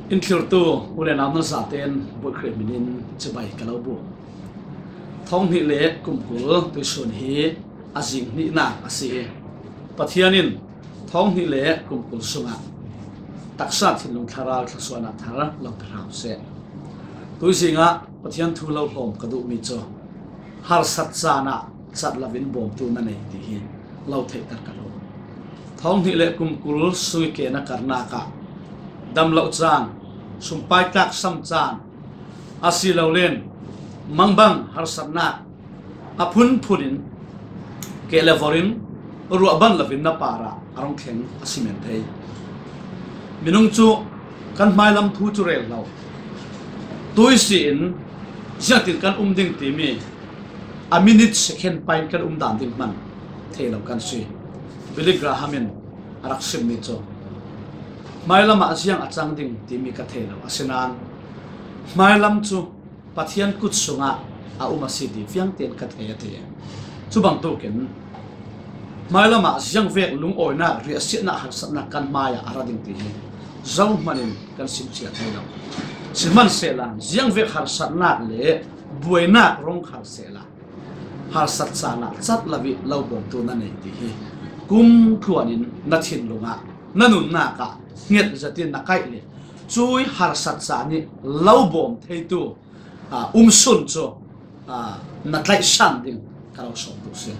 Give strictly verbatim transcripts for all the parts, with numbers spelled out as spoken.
In thlirtu u le nau na zaten Bawi Khrih hminin chibai ka lo buk. Thawng hnih le kum kul tuisun hi a zing hnihnak a si i, Pathian in thawng hnih le kum kul sungah taksa thinlung thlarau thluasuahna thar lo pe hram seh. Tuizingah Pathian thu lo hlawm ka duhmi cu harsat caan ah cat lo in bawmtu na nei ti hi lo theihter ka duh. Thawng hnih le kum kul sung i ke na karnak ah damloh caan, sumpai tlaksam caan, asilole mangbang harsatnak a phunphun in, keh le vor in, ruahban lo in na parah a rung thleng a si men thei. Minung cu kan hmailam thu cu rel lo. Tuisi in ziangtin kan um ding timi a minute second pai in kan um dan ding hman thei lo kan si. Billy Graham in a rak simmi cu hmailam ah ziang a cang ding timi ka thei lo. Asinain hmailam cu Pathian kut sungah a um a si ti fiang tein ka thei a ti. Cu bantukin hmailam ah ziangvek lungawinak, riahsiatnak, harsatnak kan hmai ah a ra ding ti hi zohman in kan sim cia thei lo. Sihmanhsehlaw ziangvek harsatnak le buainak rung khar sehla harsat caan ah cat lo i lo bawmtu na nei ti hi kum tluan in na thinlung ah, na nunnak ah hnget zat in na kaih le cuih harsat caan i lo bawm theitu, aa, um sun cu, aa, na tlaihsan ding ka lo sawm duh si.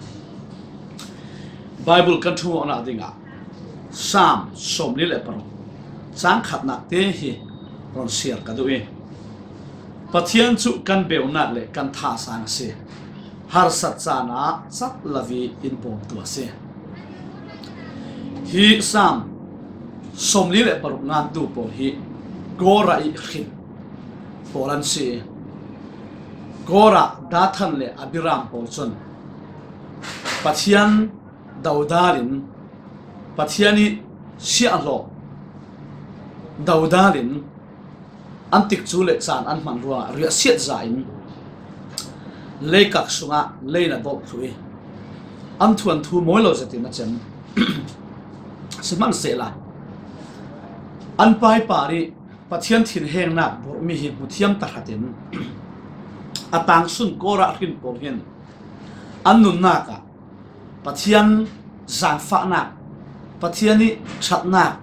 Baibal kan ṭhumawknak dingah Salm sawmli le paruk cang khatnak te hi run siar ka duh i, Pathian cu kan beunak le kan thasang a si. Harsat caan ah cat lo i in bawmtu a si. Hi Salm sawmli le paruk ngantu pawl hi Korah i hrin pawl an si. Korah, Dathan le Abiram pawl cun Pathian dodal in, Pathian i siahhlawh dodal in, an tikcu le caan an hman ruangah riahsiat za in leikak sungah lei na bawmh thluh i an thuanthu mawi lo zetin a cem. Sihmanhsehlaw an paipar i Pathian thinhengnak burhmi hi hmuthiam tahratin a tangsun Korah hrin pawl hin an nunnak ah Pathian zaangfahnak, Pathian i ṭhatnak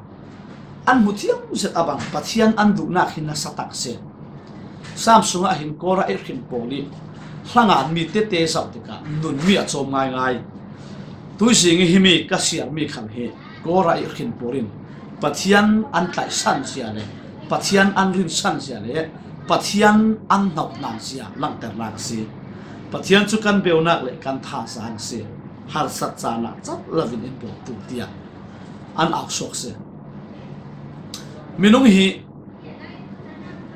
an hmuthiam zet a bang Pathian an duhnak hi nasa tak a si. Salm sungah hin Korah i hrin pawl i hlanganmi tete zoh tikah nunmi a cawm ngaingai. Tuizing i himi ka siarmi khal hi Korah i hrin pawl in Pathian an tlaihsan zia le Pathian an rinsan zia le Pathian an hnauhnak zia langhternak a si. Pathian cu kan beunak le kan thasang a si. Harsat caan ah cat lo in in bawmtu tiah an auksuak si. Minung hi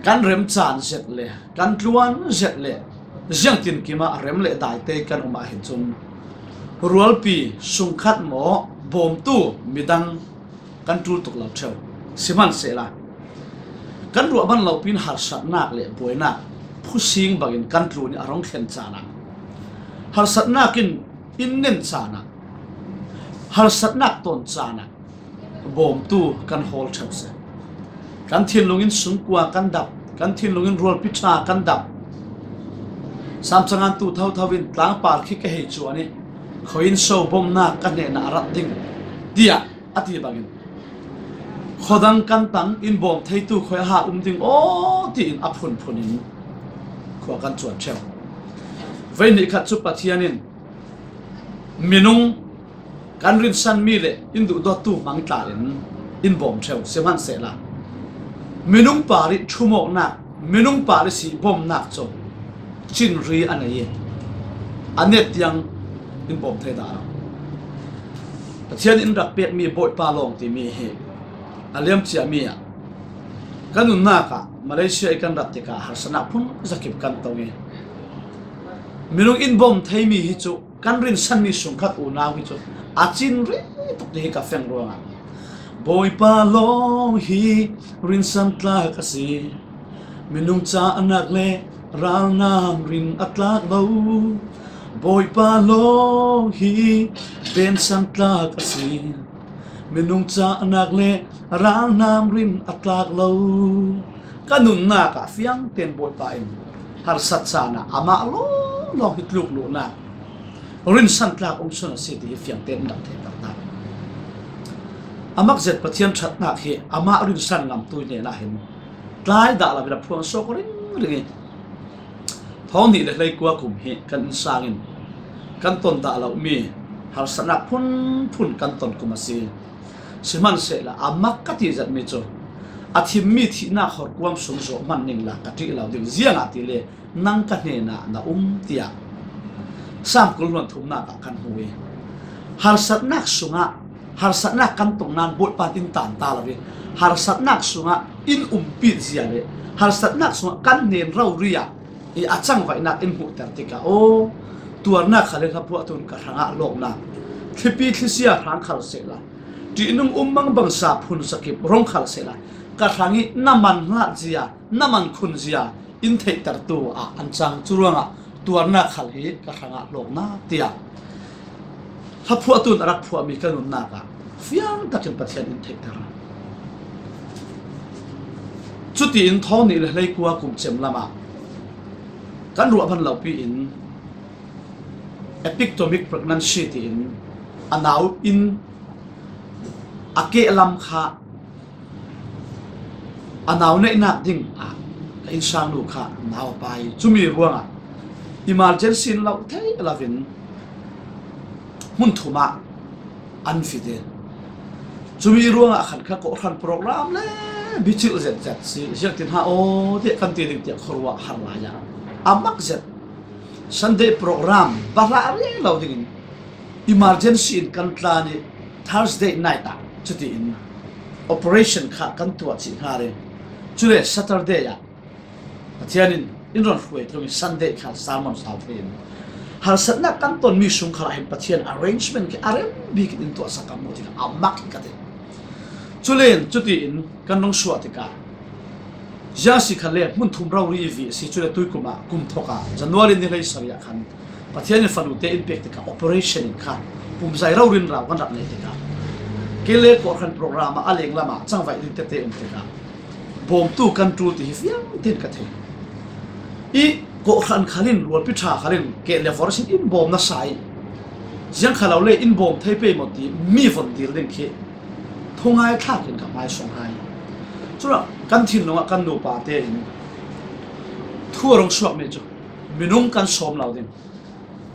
kan rem caan zet le kan tluan zet le ziangtin kim ah rem le daite kan um ahhin cun rualpi sungkhat maw bawmtu midang kan ṭul tuk lo ṭheu. Sihmanhsehlaw kan ruahban lopi in harsatnak le buainak phusing bangin kan tlun i a rung thlen caan ah, harsatnak in in nen caan ah, harsatnak tawn caan ah bawmtu kan hawl ṭheu si. Kan thinlung in sungkua kan dap, kan thinlung in rualpi ṭha kan dap. Salm cangantu thotho in tlangpar khi ka hei cuan i khuainn so bawmnak ka hnenah a rat ding, tiah a ti bangin khuadang kan tang in bawm theitu khuaha um ding aw tiin a phunphun in khua kan cuan ṭheu. Vei hnih khat cu Pathian in minung kan rinsanmi le in duhdawttu hmang tla in in bawm ṭheu. Sihmanhsehlaw minung par i ṭhumawknak, minung par i sih bawmnak cu cinri a nei i a net tiang in bawm thei dah lo. Pathian in rak pekmi Bawipa lawng timi hi a liamciami ah kan nunnak ah Malaysia i kan rat tikah harsatnak phun zakip kan tong i minung in bawm theimi hi cu kan rinsanmi sungkhat unau hi cu a cinri tuk ti hi ka feng ruangah Bawipa lawng hi rinsan tlak a si. Minung cahnak le ralnam rin a tlak lo. Bawipa lawng hi bensan tlak a si. Minung cahnak le ralnam rin a tlak lo. Ka nunnak ah fiang ten Bawipa in harsat caan ah amah lawnglawng hi tluk luhnak rinsan tlak um sun a si ti hi fiang ten in rak thei taktak. A mak zet Pathian ṭhatnak hi amah rinsan ngamtu hnenah hin tlai dah lo in a phuang suak ringring i, thawng hnih le hleikua kum hi kan innsang in kan ton dah lomi harsatnak phunphun kan ton kum a si. Sihmanhsehlaw a mak ka ti zetmi cu a thimmi thihnak horkuam sung zawh hman ningla ka ṭih lo ding, ziangahtile nang ka hnenah na um, tiah Sam kul hluan thumnak ah kan hmu i, harsatnak sungah harsatnak kan tong nain Bawipa in in tan ta lo i, harsatnak sungah in umpi zia le harsatnak sungah kan hnen rori ah i a cangvaihnak in hmuhter tikah, aw, tuarnak khal in hlaphuah tun ka hrangah lawknak, thlipi thlisia hrang khal sehla, ṭihnung um mangbangsa phun sakip rong khal sehla, ka hrang i na man hlat zia, na man khun zia in theihtertu ah an cang. Cu ruangah tuarnak khal hi ka hrangah hlawknak, tiah hlaphuah tun a rak phuahmi ka nunnak ah fiang takin Pathian in theihter. Cutiin thawng hnih le hleikua kum cem lamah kan ruah hman lopi in ectopic pregnancy tiin a nau in a kehlam kha a nau neihnak ding ah ka innsang nu kha nau a pai. Cumi ruangah emergency in lo thei lo in hmun thum ah an fit i, cumi ruangah khan kha kawhhran program le bichilh zetzet si, ziangtin ha aw tiah kan ti ding tiah khuaruah har lai ah a mak zet Sunday program va hlah rih lo dingin emergency in kan tlan i, Thursday night ah cutiin operation kha kan tuah chih hnga le, cule Saturday ah Pathian in in ron hruai tlung i Sunday kha sermon sau thei in, harsatnak kan tonmi sung khalah hin Pathian arrangement khi a rem bik in in tuahsak ka hmuh tikah a mak in ka ti. Culen cutiin kan rung suah tikah, ziang si khan le hmun thum rori i vih a si, cule tuikum ah kum thawk ah January ni hleisarih ah khan Pathian in fanu te in pek tikah operation in kha pumzai rori in rau kan rak neih tikah, kei le kawhhran program ah a leng lamah cangvaih ding tete um tikah bawmtu kan ṭul ti hi fiang tein ka thei. I kawhhran khal in, rualpi ṭha khal in, keh le vor sin in bawm nasa i, ziang kha lo le in bawm thei pei maw ti mi von dil ding khi thungai thlak in ka hmaisuang hai. Curuangah kan thinlung ah kan nupa tein thu a rung suakmi cu minung kan sawm lo ding,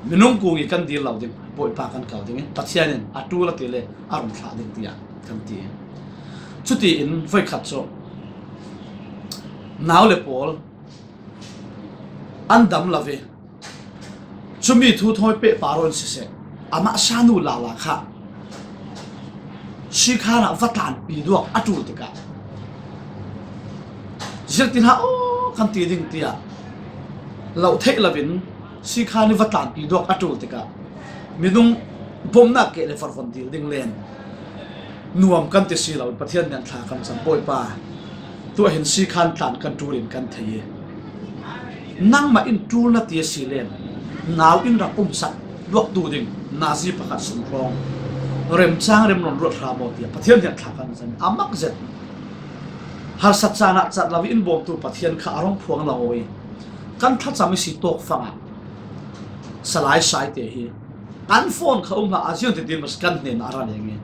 minung kung i kan dil lo ding, Bawipa kan kal ding i Pathian in a ṭul a ti le a rung thlah ding tiah kan ti. Cutiin voikhat cu nau le pawl an dam lo i, cumi thu thawi pehpar aw in siseh, amah sanu lala kha sikhan ah va tlanpi duak a ṭul tikah, ziangtin ha aw kan ti ding tiah lo theih loin sikhan i va tlanpi duak a ṭul tikah, minung bawmnak keh le vor von dil ding len nuam kan ti si loin Pathian nih thla kan cam. Bawipa, tuah hin sikhan tlan kan ṭul in kan thei i, nangmah in ṭul na ti a si len nau in rak umsak luaktu ding nazi pakhat sung hrawng remcang rem nawn ruat hram aw tiah Pathian nih thla kan cam. A mak zet harsat caan ah cat lo in bawmtu Pathian kha a rung phuang lo i, kan thlacam i si tawk fangah salai sai te hi an phone kha um hlah a, ziang ti dil mas kan hnenah a ra leng i,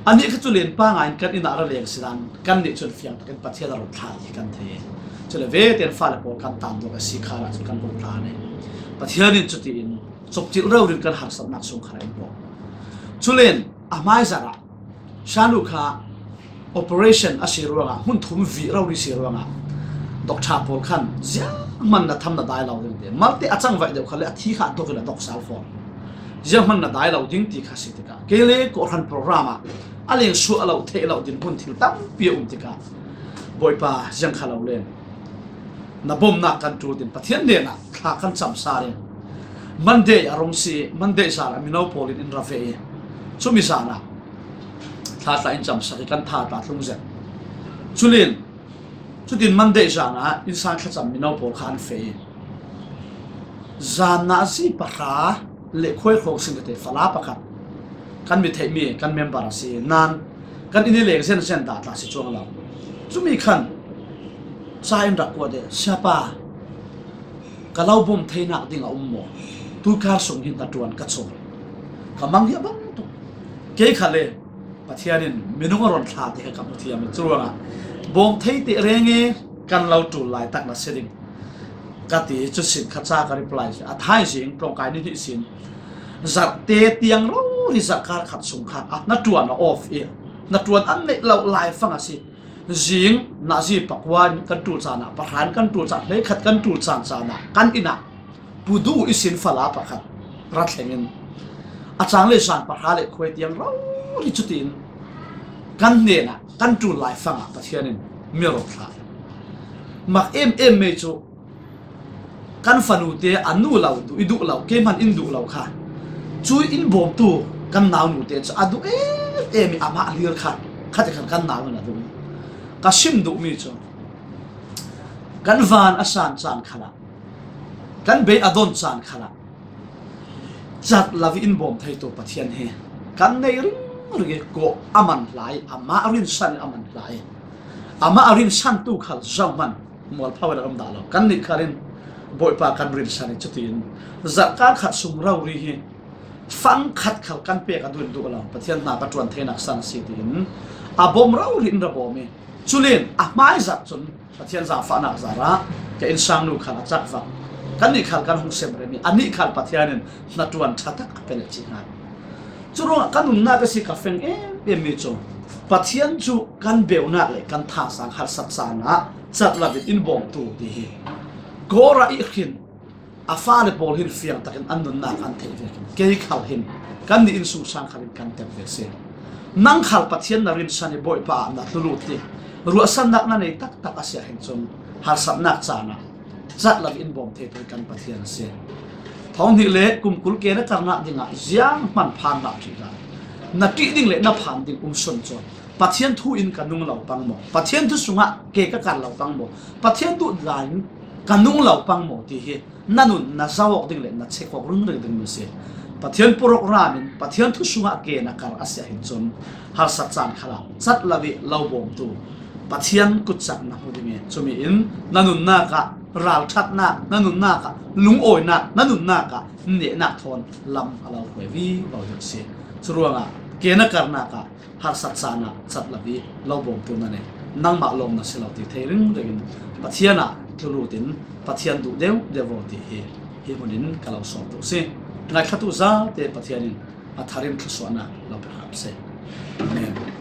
anih kha cu len pa ngai in kan inn ah a ra leng si dan kan nih cun fiang takin Pathian a rung thlah hi kan thei. Cule ve tein fale pawl kan tan duak a si khan ah cun kan rung tlan i, Pathian in cutiin copcilh rori in kan harsatnak sung khan a in bawm. Culen a hmaizarh ah sanu kha operation a si ruangah, hmun thum vih rori si ruangah, doctor pawl khan zianghman na tham na dai lo ding ti, malte a cangvaih deuh kha le a thi kha dok in a dok sal fawn. Zianghman na dai lo ding ti kha si tikah, kei le kawhhran program ah a leng suah lo theih lo dinhmun thil tampi a um tikah, Bawipa, ziang kha lo len na bawmnak kan ṭul ding Pathian hnenah thla kan cam sa ding. Monday a rung si, Monday zan ah mino pawl in in ra ve i, cumi zan ah thla tla in camsak i kan tha tla tlung zet. Culin, cutin Monday zan ah innsang thlacam mino pawl kha an feh i, zan nazi pahra le khuai khawng sin ka te fala pakhat kan mi theih mi kan member a si nan kan inn i leng zenzen dah tla si cuang lo. Cumi khan ca in rak kuat e, "Siapa, ka lo bawm theinak ding a um maw? Tuikar sung hin hnaṭuan ka chawl, ka mang hi a bang tuk." Kei kha le Pathian in minung a ron thla ti kha ka hmu thiam. Curuangah bawm thei teh reng e, kan lo ṭul lai tak na si ding ka ti. Cu sin kha ca ka reply. A thaizing tlawngkai ni hnih sin zarhte tiang rori zarhkar khat sung kha a hnaṭuan a off i hnaṭuan an neih lo lai fang a si. Zing nazi pakua in kan ṭul caan ah, pahra in kan ṭul caan, hleikhat kan ṭul caan caan ah kan inn ah pudu i sin fala pakhat ra thleng in a cang le zan pahra le khuai tiang rori cutin kan hnenah kan ṭul lai fangah Pathian in mi a ro thla. Mak em em mei cu kan fanute a nu lo duh i duh lo, keimah in duh lo kha, cu in bawmtu kan naunute cu a duh em em i amah lil kha, khatikhan kan nau in a duh. Ka sim duhmi cu kan van a san caan khalah, kan bei a don caan khalah cat lo i in bawm theitu Pathian hi kan nei ringring i kawh a man hla i amah rinsan i a man hla i amah a rinsantu khal zohman mualpho in a um dah lo. Kannih khal in Bawipa kan rinsan i cutin zarhkar khat sung rori hi fang khat khal kan pek a duh in duh lo, Pathian hna ka ṭuan theinak san a si tiin a bawm rori in ra bawm i, culin a hmaizarh cun Pathian zaangfahnak zarah ka innsangnu khal a cak vak. Kannih khal kan hung semrem i anih khal Pathian in hnaṭuan ṭha tak a pe le cih hna. Curuangah ka nunnak a si ka feng em em mi cu Pathian cu kan beunak le kan thazaang harsat caan ah cat lo in in bawmtu ti hi Kora i hrin a fale pawl hin fiang takin an nunnak an theih vekin kei khal hin kannih innsungsang khal in kan tek ve si. Nang khal Pathian na rinsan i Bawipa ah na tlulut i ruahsannak na nei taktak a si ah hin cun harsatnak caan ah cat lo in bawm theitu kan Pathian a si. Thawng hnih le kum kul ke na karnak dingah zianghman phan hlah ṭhih hlah. Na ṭih ding le na phan ding um sun cu Pathian thu in ka nung lo pang maw? Pathian thu sungah ke ka kar lo pang maw? Pathian duhdan in ka nung lo pang maw ti hi na nun na zoh awk ding le na check awk ringring ding mi si. Pathian program in Pathian thu sungah ke na kar a si ah hin cun harsat caan khalah cat lo i lo bawmtu Pathian kutcak na hmu ding i, cumi in na nunnak ah ralṭhatnak, na nunnak ah lungawinak, na nunnak ah nehnak thawn lam a lo hruai vivo ding si. Curuangah ke na karnak ah harsat caan ah cat lo i lo bawmtu na nei. Nangmah lawm na si lo ti thei ringring in Pathian ah tlulut in Pathian duh deuh deuh aw ti hi hi hmun in ka lo sawm tu si. Ngaithlatu zate Pathian in a thar in thluasuahnak lo pe hram seh. Amen.